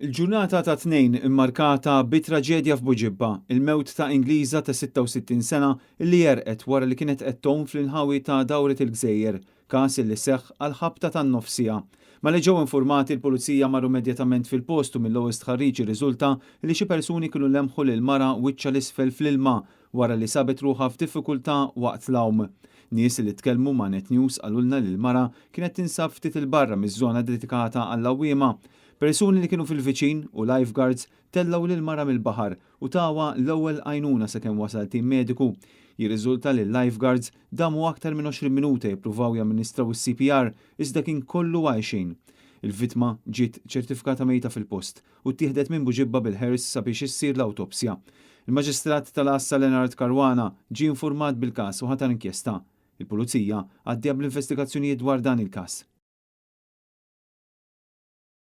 Il-ġurnata tat-Tnejn immarkata bi traġedja f'Buġibba, il-mewt ta' Ingliża ta' 66 sena li għerqet wara li kienet qed tgħum fl-inħawi ta' Dawret il-Gżejjer, każ li seħħ għall-ħabta tan-nofs siegħa. Malli ġew informati l-Pulizija marru immedjatament fil-post u mill-ewwel stħarriġ irriżulta li xi persuni kienu lemħu lil mara wiċċha 'l isfel fl-ilma wara li sabet ruħha f'diffikultà waqt l-għawm. Nies li tkellmu ma' Net News qalulna li l-mara kienet tinsab ftit 'il barra miż-żona dedikata għall-għawwiema. Persuni li kienu fil-viċin u lifeguards tellgħu lil mara mill-baħar u tawha l-ewwel għajnuna sakemm wasal tim mediku. Jirriżulta li l-lifeguards damu aktar minn 20 minuta jippruvaw jamministraw is-CPR iżda kien kollu għal xejn. Il-vittma ġiet ċertifikata mejta fil-post u ttieħdet minn Buġibba bil-hearse sabiex issir l-awtopsja. Il-Maġistrat tal-Għassa Leonard Caruana ġie infurmat bil-każ u ħatar inkjesta. Il-Pulizija għaddejja bl-investigazzjonijiet dwar dan il-każ.